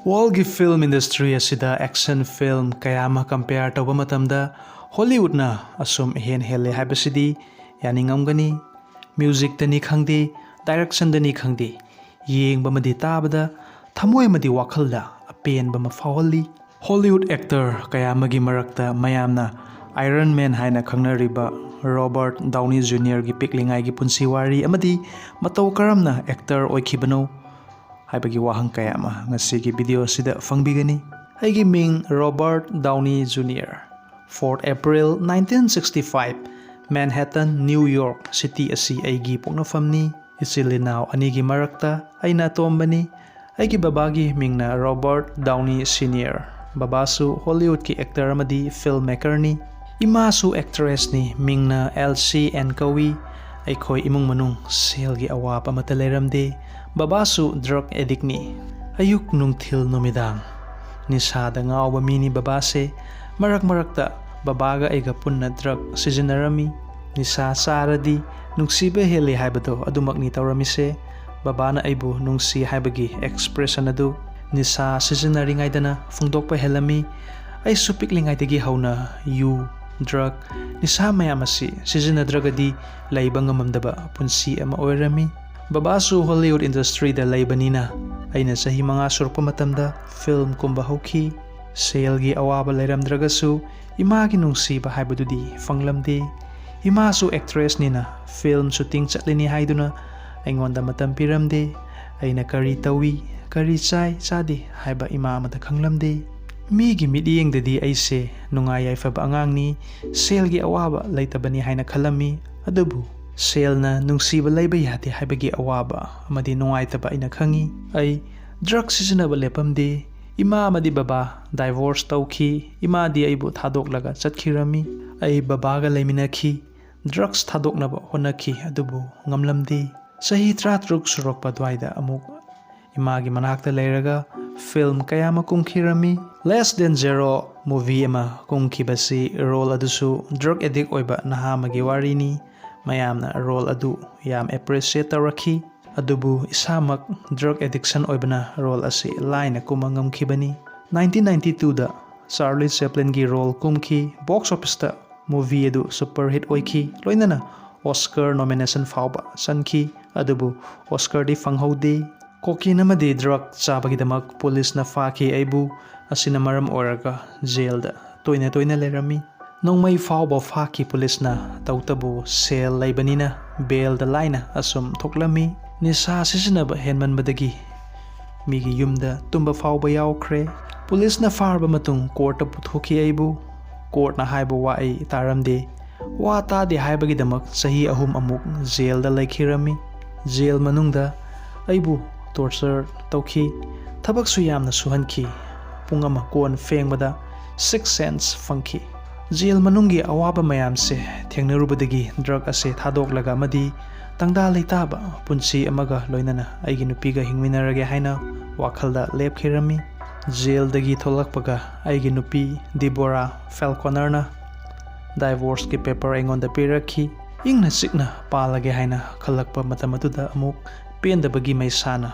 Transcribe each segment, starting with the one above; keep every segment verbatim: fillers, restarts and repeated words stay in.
ꯋꯥꯔꯜꯒꯤ film industry ꯑꯁꯤꯗ action film ꯀꯌꯥ ꯑꯃ ꯀꯝꯄꯦꯌꯔ ꯇꯧꯕ ꯃꯇꯝꯗ ꯍꯣꯂꯤꯋꯨꯗꯅ ꯑꯁꯨꯝ ꯏꯍꯦꯟ ꯍꯦꯜꯂꯦ ꯍꯥꯏꯕꯁꯤꯗꯤ ꯌꯥꯅꯤꯡꯉꯝꯒꯅꯤ꯫ ꯃ꯭ꯌꯨꯖꯤꯛꯇꯅꯤ ꯈꯪꯗꯦ, ꯗꯥꯏꯔꯦꯛꯁꯟꯗꯅꯤ ꯈꯪꯗꯦ, ꯌꯦꯡꯕ ꯑꯃꯗꯤ ꯇꯥꯕꯗ ꯊꯃꯣꯏ ꯑꯃꯗꯤ ꯋꯥꯈꯜꯗ ꯑꯄꯦꯟꯕ ꯑꯃ ꯐꯥꯎꯍꯜꯂꯤ꯫ ꯍꯣꯂꯤꯋꯨꯗ ꯑꯦꯛꯇꯔ ꯀꯌꯥ ꯑꯃꯒꯤ ꯃꯔꯛꯇ ꯃꯌꯥꯝꯅ ꯑꯥꯏꯔꯟ ꯃꯦꯟ ꯍꯥꯏꯅ ꯈꯪꯅꯔꯤꯕ ꯔꯣꯕꯥꯔꯠ ꯗꯥꯎꯅꯤ ꯖꯨꯅꯤꯌꯔꯒꯤ ꯄꯤꯛꯂꯤꯉꯥꯏꯒꯤ ꯄꯨꯟꯁꯤ ꯋꯥꯔꯤ ꯑꯃꯗꯤ ꯃꯇꯧ ꯀꯔꯝꯅ ꯑꯦꯛꯇꯔ ꯑꯣꯏꯈꯤꯕꯅꯣ ꯍꯥꯏꯕꯒꯤ ꯋꯥꯍꯪ ꯀꯌꯥ ꯑꯃ ꯉꯁꯤꯒꯤ ꯚꯤꯗꯤꯑꯣ ꯑꯁꯤꯗ ꯐꯪꯕꯤꯒꯅꯤ꯫ ꯑꯩꯒꯤ ꯃꯤꯡ Robert Downey junior. Fourth April nineteen sixty five, Manhattan, New York city ꯑꯁꯤ ꯑꯩꯒꯤ ꯄꯣꯛꯅꯐꯝꯅꯤ꯫ ꯏꯆꯤꯜ ꯏꯅꯥꯎ ꯑꯅꯤꯒꯤ ꯃꯔꯛꯇ ꯑꯩꯅ ꯑꯇꯣꯝꯕꯅꯤ꯫ ꯑꯩꯒꯤ ꯕꯕꯥꯒꯤ ꯃꯤꯡꯅ ꯔꯣꯕꯥꯔꯠ ꯗꯥꯎꯅꯤ ꯁꯤꯅꯤꯌꯔ꯫ ꯕꯕꯥꯁꯨ ꯍꯣꯂꯤꯋꯨꯗꯀꯤ ꯑꯦꯛꯇꯔ ꯑꯃꯗꯤ ꯐꯤꯜꯝ ꯃꯦꯀꯔꯅꯤ꯫ ꯏꯃꯥꯁꯨ ꯑꯦꯛꯇ꯭ꯔꯦꯁꯅꯤ, ꯃꯤꯡꯅ ꯑꯦꯜꯁꯤ ꯑꯦꯟ ꯀꯧꯏ꯫ ꯑꯩꯈꯣꯏ ꯏꯃꯨꯡ ꯃꯅꯨꯡ ꯁꯦꯜꯒꯤ ꯑꯋꯥꯕ ꯑꯃꯠꯇ ꯂꯩꯔꯝꯗꯦ꯫ ꯕꯕꯥꯁꯨ ꯗ꯭ꯔꯒ ꯑꯦꯗꯤꯛꯅꯤ꯫ ꯑꯌꯨꯛ, ꯅꯨꯡꯊꯤꯜ, ꯅꯨꯃꯤꯗꯥꯡ ꯅꯤꯁꯥꯗ ꯉꯥꯎꯕ ꯃꯤꯅꯤ ꯕꯕꯥꯁꯦ꯫ ꯃꯔꯛ ꯃꯔꯛꯇ ꯕꯕꯥꯒ ꯑꯩꯒ ꯄꯨꯟꯅ ꯗ꯭ꯔꯒ ꯁꯤꯖꯤꯟꯅꯔꯝꯃꯤ꯫ ꯅꯤꯁꯥ ꯆꯥꯔꯗꯤ ꯅꯨꯡꯁꯤꯕ ꯍꯦꯜꯂꯤ ꯍꯥꯏꯕꯗꯣ ꯑꯗꯨꯃꯛꯅꯤ ꯇꯧꯔꯝꯃꯤꯁꯦ꯫ ꯕꯕꯥꯅ ꯑꯩꯕꯨ ꯅꯨꯡꯁꯤ ꯍꯥꯏꯕꯒꯤ ꯑꯦꯛꯁꯄ꯭ꯔꯦꯁꯟ ꯑꯗꯨ ꯅꯤꯁꯥ ꯁꯤꯖꯤꯟꯅꯔꯤꯉꯩꯗꯅ ꯐꯣꯡꯗꯣꯛꯄ ꯍꯦꯜꯂꯝꯃꯤ꯫ ꯑꯩꯁꯨ ꯄꯤꯛꯂꯤꯉꯩꯗꯒꯤ ꯍꯧꯅ ꯌꯨ, ꯗ꯭ꯔꯒ, ꯅꯤꯁꯥ ꯃꯌꯥꯝ ꯑꯁꯤ ꯁꯤꯖꯤꯟꯅꯗ꯭ꯔꯒꯗꯤ ꯂꯩꯕ ꯉꯝꯃꯝꯗꯕ ꯄꯨꯟꯁꯤ ꯑꯃ ꯑꯣꯏꯔꯝꯃꯤ꯫ ꯕꯕꯥꯁꯨ ꯍꯣꯂꯤꯋꯨꯗ ꯏꯟꯗꯁꯇ꯭ꯔꯤꯗ ꯂꯩꯕꯅꯤꯅ ꯑꯩꯅ ꯆꯍꯤ ꯃꯉꯥ ꯁꯨꯔꯛꯄ ꯃꯇꯝꯗ ꯐꯤꯜꯝ ꯀꯨꯝꯕ ꯍꯧꯈꯤ꯫ ꯁꯦꯜꯒꯤ ꯑꯋꯥꯕ ꯂꯩꯔꯝꯗ꯭ꯔꯒꯁꯨ ꯏꯃꯥꯒꯤ ꯅꯨꯡꯁꯤꯕ ꯍꯥꯏꯕꯗꯨꯗꯤ ꯐꯪꯂꯝꯗꯦ꯫ ꯏꯃꯥꯁꯨ ꯑꯦꯛꯇ꯭ꯔꯦꯁꯅꯤꯅ ꯐꯤꯜꯝ ꯁꯨꯇꯤꯡ ꯆꯠꯂꯤꯅꯤ ꯍꯥꯏꯗꯨꯅ ꯑꯩꯉꯣꯟꯗ ꯃꯇꯝ ꯄꯤꯔꯝꯗꯦ꯫ ꯑꯩꯅ ꯀꯔꯤ ꯇꯧꯏ, ꯀꯔꯤ ꯆꯥꯏ, ꯆꯥꯗꯦ ꯍꯥꯏꯕ ꯏꯃꯥ ꯑꯃꯗ ꯈꯪꯂꯝꯗꯦ꯫ ꯃꯤꯒꯤ ꯃꯤꯠꯌꯦꯡꯗꯗꯤ ꯑꯩꯁꯦ ꯅꯨꯡꯉꯥꯏ ꯌꯥꯏꯐꯕ ꯑꯉꯥꯡꯅꯤ, ꯁꯦꯜꯒꯤ ꯑꯋꯥꯕ ꯂꯩꯇꯕꯅꯤ ꯍꯥꯏꯅ ꯈꯜꯂꯝꯃꯤ꯫ ꯑꯗꯨꯕꯨ ꯁꯦꯜꯅ ꯅꯨꯡꯁꯤꯕ ꯂꯩꯕ ꯌꯥꯗꯦ ꯍꯥꯏꯕꯒꯤ ꯑꯋꯥꯕ ꯑꯃꯗꯤ ꯅꯨꯡꯉꯥꯏꯇꯕ ꯑꯩꯅ ꯈꯪꯉꯤ꯫ ꯑꯩ ꯗ꯭ꯔꯒ ꯁꯤꯖꯤꯟꯅꯕ ꯂꯦꯞꯄꯝꯗꯦ꯫ ꯏꯃꯥ ꯑꯃꯗꯤ ꯕꯕꯥ ꯗꯥꯏꯚꯣꯔꯁ ꯇꯧꯈꯤ꯫ ꯏꯃꯥꯗꯤ ꯑꯩꯕꯨ ꯊꯥꯗꯣꯛꯂꯒ ꯆꯠꯈꯤꯔꯝꯃꯤ꯫ ꯑꯩ ꯕꯕꯥꯒ ꯂꯩꯃꯤꯟꯅꯈꯤ꯫ ꯗ꯭ꯔꯒꯁ ꯊꯥꯗꯣꯛꯅꯕ ꯍꯣꯠꯅꯈꯤ, ꯑꯗꯨꯕꯨ ꯉꯝꯂꯝꯗꯦ꯫ ꯆꯍꯤ ꯇꯔꯥꯇꯔꯨꯛ ꯁꯨꯔꯛꯄ ꯑꯗꯨꯋꯥꯏꯗ ꯑꯃꯨꯛ ꯏꯃꯥꯒꯤ ꯃꯅꯥꯛꯇ ꯂꯩꯔꯒ ꯐꯤꯜꯝ ꯀꯌꯥ ꯑꯃ ꯀꯨꯝꯈꯤꯔꯝꯃꯤ꯫ Less Than Zero movie ꯑꯃ ꯀꯨꯝꯈꯤꯕꯁꯤ ꯔꯣꯜ ꯑꯗꯨꯁꯨ ꯗ꯭ꯔꯒ ꯑꯦꯗꯤꯛ ꯑꯣꯏꯕ ꯅꯍꯥ ꯑꯃꯒꯤ ꯋꯥꯔꯤꯅꯤ꯫ ꯃꯌꯥꯝꯅ ꯔꯣꯜ ꯑꯗꯨ ꯌꯥꯝ ꯑꯦꯄ꯭ꯔꯤꯁꯤꯌꯦꯠ ꯇꯧꯔꯛꯈꯤ꯫ ꯑꯗꯨꯕꯨ ꯏꯁꯥꯃꯛ drug addiction ꯑꯣꯏꯕꯅ role ꯑꯁꯤ ꯂꯥꯏꯅ ꯀꯨꯝꯕ ꯉꯝꯈꯤꯕꯅꯤ꯫ Nineteen ninety twoꯗ Charlie Chaplinꯒꯤ role ꯀꯨꯝꯈꯤ꯫ Box officeꯇ movie ꯑꯗꯨ super hit ꯑꯣꯏꯈꯤ, ꯂꯣꯏꯅꯅ Oscar nomination ꯐꯥꯎꯕ ꯆꯟꯈꯤ, ꯑꯗꯨꯕꯨ Oscarꯗꯤ ꯐꯪꯍꯧꯗꯦ꯫ Cocaine ꯑꯃꯗꯤ drug ꯆꯥꯕꯒꯤꯗꯃꯛ policeꯅ ꯐꯥꯈꯤ ꯑꯩꯕꯨ꯫ ꯑꯁꯤꯅ ꯃꯔꯝ ꯑꯣꯏꯔꯒ jailꯗ ꯇꯣꯏꯅ ꯇꯣꯏꯅ ꯂꯩꯔꯝꯃꯤ꯫ ꯅꯣꯡꯃꯩ ꯐꯥꯎꯕ ꯐꯥꯈꯤ policeꯅ, ꯇꯧꯇꯕꯨ cell ꯂꯩꯕꯅꯤꯅ bailꯗ ꯂꯥꯏꯅ ꯑꯁꯨꯝ ꯊꯣꯛꯂꯝꯃꯤ꯫ ꯅꯤꯁꯥ ꯁꯤꯖꯤꯟꯅꯕ ꯍꯦꯟꯃꯟꯕꯗꯒꯤ ꯃꯤꯒꯤ ꯌꯨꯝꯗ ꯇꯨꯝꯕ ꯐꯥꯎꯕ ꯌꯥꯎꯈ꯭ꯔꯦ꯫ Policeꯅ ꯐꯥꯔꯕ ꯃꯇꯨꯡ courtꯇ ꯄꯨꯊꯣꯛꯈꯤ ꯑꯩꯕꯨ꯫ Courtꯅ ꯍꯥꯏꯕ ꯋꯥ ꯑꯩ ꯇꯥꯔꯝꯗꯦ꯫ ꯋꯥ ꯇꯥꯗꯦ ꯍꯥꯏꯕꯒꯤꯗꯃꯛ ꯆꯍꯤ ꯑꯍꯨꯝ ꯑꯃꯨꯛ jailꯗ ꯂꯩꯈꯤꯔꯝꯃꯤ꯫ Jail ꯃꯅꯨꯡꯗ ꯑꯩꯕꯨ torture ꯇꯧꯈꯤ꯫ ꯊꯕꯛꯁꯨ ꯌꯥꯝꯅ ꯁꯨꯍꯟꯈꯤ꯫ ꯄꯨꯡ ꯑꯃ ꯀꯣꯟ ꯐꯦꯡꯕꯗ six cents ꯐꯪꯈꯤ꯫ Jail ꯃꯅꯨꯡꯒꯤ ꯑꯋꯥꯕ ꯃꯌꯥꯝꯁꯦ ꯊꯦꯡꯅꯔꯨꯕꯗꯒꯤ drug ꯑꯁꯦ ꯊꯥꯗꯣꯛꯂꯒ ꯑꯃꯗꯤ ꯇꯪꯗꯥ ꯂꯩꯇꯥꯕ ꯄꯨꯟꯁꯤ ꯑꯃꯒ ꯂꯣꯏꯅꯅ ꯑꯩꯒꯤ ꯅꯨꯄꯤꯒ ꯍꯤꯡꯃꯤꯟꯅꯔꯒꯦ ꯍꯥꯏꯅ ꯋꯥꯈꯜꯗ ꯂꯦꯞꯈꯤꯔꯝꯃꯤ꯫ Jailꯗꯒꯤ ꯊꯣꯛꯂꯛꯄꯒ ꯑꯩꯒꯤ ꯅꯨꯄꯤ Deborah Falconerꯅ divorceꯀꯤ paper ꯑꯩꯉꯣꯟꯗ ꯄꯤꯔꯛꯈꯤ꯫ ꯏꯪꯅ ꯆꯤꯛꯅ ꯄꯥꯜꯂꯒꯦ ꯍꯥꯏꯅ ꯈꯜꯂꯛꯄ ꯃꯇꯝ ꯑꯗꯨꯗ ꯑꯃꯨꯛ ꯄꯦꯟꯗꯕꯒꯤ ꯃꯩꯁꯥꯅ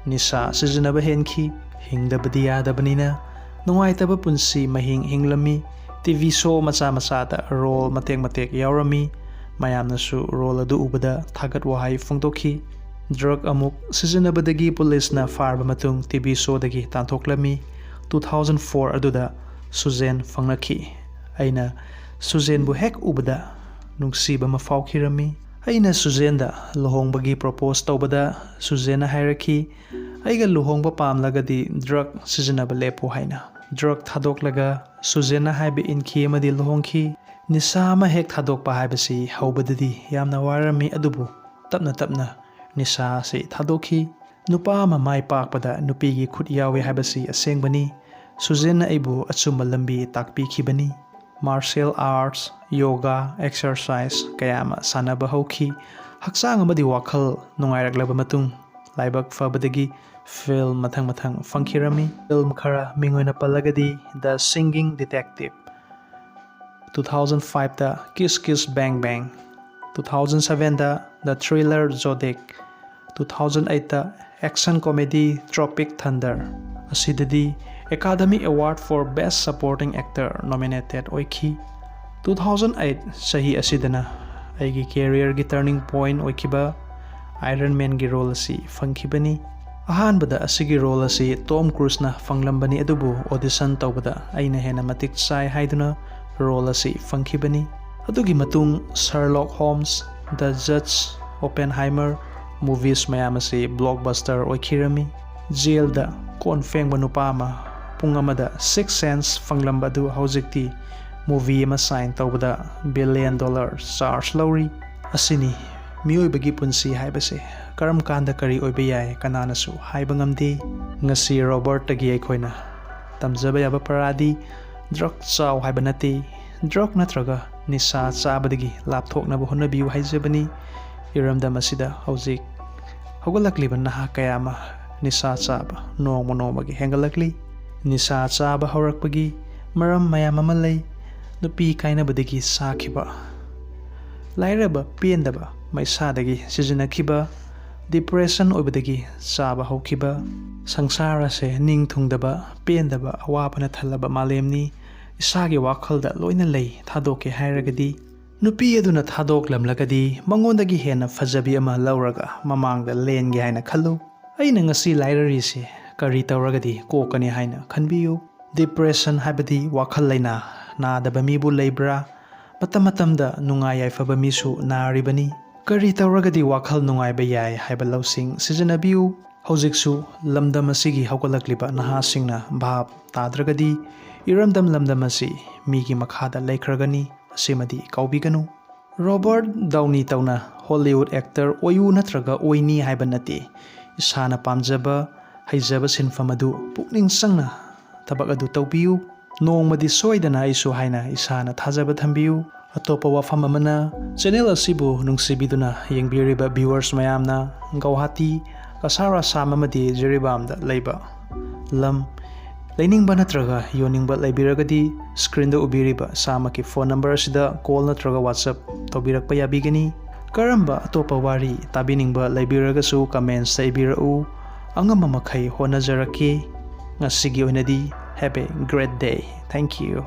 ꯅꯤꯁꯥ ꯁꯤꯖꯤꯟꯅꯕ ꯍꯦꯟꯈꯤ꯫ ꯍꯤꯡꯗꯕꯗꯤ ꯌꯥꯗꯕꯅꯤꯅ ꯅꯨꯡꯉꯥꯏꯇꯕ ꯄꯨꯟꯁꯤ ꯃꯍꯤꯡ ꯍꯤꯡꯂꯝꯃꯤ꯫ TV show ꯃꯆꯥ ꯃꯆꯥꯗ role ꯃꯇꯦꯛ ꯃꯇꯦꯛ ꯌꯥꯎꯔꯝꯃꯤ꯫ ꯃꯌꯥꯝꯅꯁꯨ role ꯑꯗꯨ ꯎꯕꯗ ꯊꯥꯒꯠ ꯋꯥꯍꯩ ꯐꯣꯡꯗꯣꯛꯈꯤ꯫ Drug ꯑꯃꯨꯛ ꯁꯤꯖꯤꯟꯅꯕꯗꯒꯤ policeꯅ ꯐꯥꯔꯕ ꯃꯇꯨꯡ TV showꯗꯒꯤ ꯇꯥꯟꯊꯣꯛꯂꯝꯃꯤ꯫ Two thousand four ꯑꯗꯨꯗ Susan ꯐꯪꯂꯛꯈꯤ꯫ ꯑꯩꯅ Susanꯕꯨ ꯍꯦꯛ ꯎꯕꯗ ꯅꯨꯡꯁꯤꯕ ꯑꯃ ꯐꯥꯎꯈꯤꯔꯝꯃꯤ꯫ ꯑꯩꯅ Susanꯗ ꯂꯨꯍꯣꯡꯕꯒꯤ propose ꯇꯧꯕꯗ Susanꯅ ꯍꯥꯏꯔꯛꯈꯤ, "ꯑꯩꯒ ꯂꯨꯍꯣꯡꯕ ꯄꯥꯝꯂꯒꯗꯤ drug ꯁꯤꯖꯤꯟꯅꯕ ꯂꯦꯞꯄꯨ" ꯍꯥꯏꯅ꯫ Drug ꯊꯥꯗꯣꯛꯂꯒ Susanꯅ ꯍꯥꯏꯕ ꯏꯟꯈꯤ ꯑꯃꯗꯤ ꯂꯨꯍꯣꯡꯈꯤ꯫ ꯅꯤꯁꯥ ꯑꯃ ꯍꯦꯛ ꯊꯥꯗꯣꯛꯄ ꯍꯥꯏꯕꯁꯤ ꯍꯧꯕꯗꯗꯤ ꯌꯥꯝꯅ ꯋꯥꯔꯝꯃꯤ, ꯑꯗꯨꯕꯨ ꯇꯞꯅ ꯇꯞꯅ ꯅꯤꯁꯥ ꯑꯁꯤ ꯊꯥꯗꯣꯛꯈꯤ꯫ ꯅꯨꯄꯥ ꯑꯃ ꯃꯥꯏ ꯄꯥꯛꯄꯗ ꯅꯨꯄꯤꯒꯤ ꯈꯨꯠ ꯌꯥꯎꯏ ꯍꯥꯏꯕꯁꯤ ꯑꯁꯦꯡꯕꯅꯤ꯫ Susanꯅ ꯑꯩꯕꯨ ꯑꯆꯨꯝꯕ ꯂꯝꯕꯤ ꯇꯥꯛꯄꯤꯈꯤꯕꯅꯤ꯫ Martial arts, yoga, exercise ꯀꯌꯥ ꯑꯃ ꯁꯥꯟꯅꯕ ꯍꯧꯈꯤ꯫ ꯍꯛꯆꯥꯡ ꯑꯃꯗꯤ ꯋꯥꯈꯜ ꯅꯨꯡꯉꯥꯏꯔꯛꯂꯕ ꯃꯇꯨꯡ, ꯂꯥꯏꯕꯛ ꯐꯕꯗꯒꯤ film ꯃꯊꯪ ꯃꯊꯪ ꯐꯪꯈꯤꯔꯝꯃꯤ꯫ Film ꯈꯔ ꯃꯤꯡ ꯑꯣꯏꯅ ꯄꯜꯂꯒꯗꯤ The Singing Detective, two thousand fiveꯇ Kiss Kiss Bang Bang, two thousand sevenꯗ The Thriller Zodiac, two thousand ꯑꯩꯠꯇ action comedy Tropic Thunder ꯑꯁꯤꯗꯗꯤ Academy Award for Best Supporting Actor nominated ꯑꯣꯏꯈꯤ꯫ ꯇꯨ ꯊꯥꯎꯖꯟ ꯑꯩꯠ ꯆꯍꯤ ꯑꯁꯤꯗꯅ ꯑꯩꯒꯤ careerꯒꯤ turning point ꯑꯣꯏꯈꯤꯕ Iron Manꯒꯤ role ꯑꯁꯤ ꯐꯪꯈꯤꯕꯅꯤ꯫ ꯑꯍꯥꯟꯕꯗ ꯑꯁꯤꯒꯤ role ꯑꯁꯤ Tom Cruiseꯅ ꯐꯪꯂꯝꯕꯅꯤ, ꯑꯗꯨꯕꯨ audition ꯇꯧꯕꯗ ꯑꯩꯅ ꯍꯦꯟꯅ ꯃꯇꯤꯛ ꯆꯥꯏ ꯍꯥꯏꯗꯨꯅ role ꯑꯁꯤ ꯐꯪꯈꯤꯕꯅꯤ꯫ ꯑꯗꯨꯒꯤ ꯃꯇꯨꯡ Sherlock Holmes, The Judge, Oppenheimer movies ꯃꯌꯥꯝ ꯑꯁꯤ blockbuster ꯑꯣꯏꯈꯤꯔꯝꯃꯤ꯫ ꯖꯦꯜꯗ ꯀꯣꯟ ꯐꯦꯡꯕ ꯅꯨꯄꯥ ꯑꯃ ꯄꯨꯡ ꯑꯃꯗ six cents ꯐꯪꯂꯝꯕ ꯑꯗꯨ ꯍꯧꯖꯤꯛꯇꯤ movie ꯑꯃ sign ꯇꯧꯕꯗ billion dollar charge ꯂꯧꯔꯤ꯫ ꯑꯁꯤꯅꯤ ꯃꯤꯑꯣꯏꯕꯒꯤ ꯄꯨꯟꯁꯤ ꯍꯥꯏꯕꯁꯦ꯫ ꯀꯔꯝ ꯀꯥꯟꯗ ꯀꯔꯤ ꯑꯣꯏꯕ ꯌꯥꯏ, ꯀꯅꯥꯅꯁꯨ ꯍꯥꯏꯕ ꯉꯝꯗꯦ꯫ ꯉꯁꯤ Robertꯇꯒꯤ ꯑꯩꯈꯣꯏꯅ ꯇꯝꯖꯕ ꯌꯥꯕ ꯄꯔꯥꯗꯤ drug ꯆꯥꯎ ꯍꯥꯏꯕ ꯅꯠꯇꯦ, drug ꯅꯠꯇ꯭ꯔꯒ ꯅꯤꯁꯥ ꯆꯥꯕꯗꯒꯤ ꯂꯥꯞꯊꯣꯛꯅꯕ ꯍꯣꯠꯅꯕꯤꯌꯨ ꯍꯥꯏꯖꯕꯅꯤ꯫ ꯏꯔꯝꯗꯝ ꯑꯁꯤꯗ ꯍꯧꯖꯤꯛ ꯍꯧꯒꯠꯂꯛꯂꯤꯕ ꯅꯍꯥ ꯀꯌꯥ ꯑꯃ ꯅꯤꯁꯥ ꯆꯥꯕ ꯅꯣꯡꯃ ꯅꯣꯡꯃꯒꯤ ꯍꯦꯟꯒꯠꯂꯛꯂꯤ꯫ ꯅꯤꯁꯥ ꯆꯥꯕ ꯍꯧꯔꯛꯄꯒꯤ ꯃꯔꯝ ꯃꯌꯥꯝ ꯑꯃ ꯂꯩ꯫ ꯅꯨꯄꯤ ꯀꯥꯏꯅꯕꯗꯒꯤ ꯆꯥꯈꯤꯕ, ꯂꯥꯏꯔꯕ ꯄꯦꯟꯗꯕ ꯃꯩꯁꯥꯗꯒꯤ ꯁꯤꯖꯤꯟꯅꯈꯤꯕ, depression ꯑꯣꯏꯕꯗꯒꯤ ꯆꯥꯕ ꯍꯧꯈꯤꯕ, ꯁꯪꯁꯥꯔ ꯑꯁꯦ ꯅꯤꯡ ꯊꯨꯡꯗꯕ, ꯄꯦꯟꯗꯕ, ꯑꯋꯥꯕꯅ ꯊꯜꯂꯕ ꯃꯥꯂꯦꯝꯅꯤ꯫ ꯏꯁꯥꯒꯤ ꯋꯥꯈꯜꯗ ꯂꯣꯏꯅ ꯂꯩ, ꯊꯥꯗꯣꯛꯀꯦ ꯍꯥꯏꯔꯒꯗꯤ꯫ ꯅꯨꯄꯤ ꯑꯗꯨꯅ ꯊꯥꯗꯣꯛꯂꯝꯂꯒꯗꯤ ꯃꯉꯣꯟꯗꯒꯤ ꯍꯦꯟꯅ ꯐꯖꯕꯤ ꯑꯃ ꯂꯧꯔꯒ ꯃꯃꯥꯡꯗ ꯂꯦꯟꯒꯦ ꯍꯥꯏꯅ ꯈꯜꯂꯨ꯫ ꯑꯩꯅ ꯉꯁꯤ ꯂꯥꯏꯔꯔꯤꯁꯤ ꯀꯔꯤ ꯇꯧꯔꯒꯗꯤ ꯀꯣꯛꯀꯅꯤ ꯍꯥꯏꯅ ꯈꯟꯕꯤꯌꯨ꯫ Depression ꯍꯥꯏꯕꯗꯤ ꯋꯥꯈꯜ ꯂꯩꯅꯥ꯫ ꯅꯥꯗꯕ ꯃꯤꯕꯨ ꯂꯩꯕ꯭ꯔꯥ? ꯃꯇꯝ ꯃꯇꯝꯗ ꯅꯨꯡꯉꯥꯏ ꯌꯥꯏꯐꯕ ꯃꯤꯁꯨ ꯅꯥꯔꯤꯕꯅꯤ꯫ ꯀꯔꯤ ꯇꯧꯔꯒꯗꯤ ꯋꯥꯈꯜ ꯅꯨꯡꯉꯥꯏꯕ ꯌꯥꯏ ꯍꯥꯏꯕ ꯂꯧꯁꯤꯡ ꯁꯤꯖꯤꯟꯅꯕꯤꯌꯨ꯫ ꯍꯧꯖꯤꯛꯁꯨ ꯂꯝꯗꯝ ꯑꯁꯤꯒꯤ ꯍꯧꯒꯠꯂꯛꯂꯤꯕ ꯅꯍꯥꯁꯤꯡꯅ ꯚꯥꯞ ꯇꯥꯗ꯭ꯔꯒꯗꯤ ꯏꯔꯝꯗꯝ ꯂꯝꯗꯝ ꯑꯁꯤ ꯃꯤꯒꯤ ꯃꯈꯥꯗ ꯂꯩꯈ꯭ꯔꯒꯅꯤ꯫ ꯑꯁꯤꯃꯗꯤ ꯀꯥꯎꯕꯤꯒꯅꯨ꯫ Robert Downey ꯇꯧꯅ Hollywood actor ꯑꯣꯏꯌꯨ ꯅꯠꯇ꯭ꯔꯒ ꯑꯣꯏꯅꯤ ꯍꯥꯏꯕ ꯅꯠꯇꯦ꯫ ꯏꯁꯥꯅ ꯄꯥꯝꯖꯕ, ꯍꯩꯖꯕ ꯁꯤꯟꯐꯝ ꯑꯗꯨ ꯄꯨꯛꯅꯤꯡ ꯆꯪꯅ ꯊꯕꯛ ꯑꯗꯨ ꯇꯧꯕꯤꯌꯨ꯫ ꯅꯣꯡꯃꯗꯤ ꯁꯣꯏꯗꯅ ꯑꯩꯁꯨ ꯍꯥꯏꯅ ꯏꯁꯥꯅ ꯊꯥꯖꯕ ꯊꯝꯕꯤꯌꯨ꯫ ꯑꯇꯣꯞꯄ ꯋꯥꯐꯝ ꯑꯃꯅ, channel ꯑꯁꯤꯕꯨ ꯅꯨꯡꯁꯤꯕꯤꯗꯨꯅ ꯌꯦꯡꯕꯤꯔꯤꯕ viewers ꯃꯌꯥꯝꯅ ꯒꯧꯍꯥꯇꯤ, ꯀꯁꯥꯔ ꯑꯁꯥꯝ ꯑꯃꯗꯤ ꯖꯤꯔꯤꯕꯥꯝꯗ ꯂꯩꯕ ꯂꯝ ꯂꯩꯅꯤꯡꯕ ꯅꯠꯇ꯭ꯔꯒ ꯌꯣꯟꯅꯤꯡꯕ ꯂꯩꯕꯤꯔꯒꯗꯤ, screenꯗ ꯎꯕꯤꯔꯤꯕ ꯏꯁꯥꯃꯛꯀꯤ phone number ꯑꯁꯤꯗ call ꯅꯠꯇ꯭ꯔꯒ WhatsApp ꯇꯧꯕꯤꯔꯛꯄ ꯌꯥꯕꯤꯒꯅꯤ꯫ ꯀꯔꯝꯕ ꯑꯇꯣꯞꯄ ꯋꯥꯔꯤ ꯇꯥꯕꯤꯅꯤꯡꯕ ꯂꯩꯕꯤꯔꯒꯁꯨ comments ꯇ ꯏꯕꯤꯔꯛꯎ꯫ ꯑꯉꯝꯕ ꯃꯈꯩ ꯍꯣꯠꯅꯖꯔꯛꯀꯦ꯫ ꯉꯁꯤꯒꯤ ꯑꯣꯏꯅꯗꯤ have a great day꯫ Thank you꯫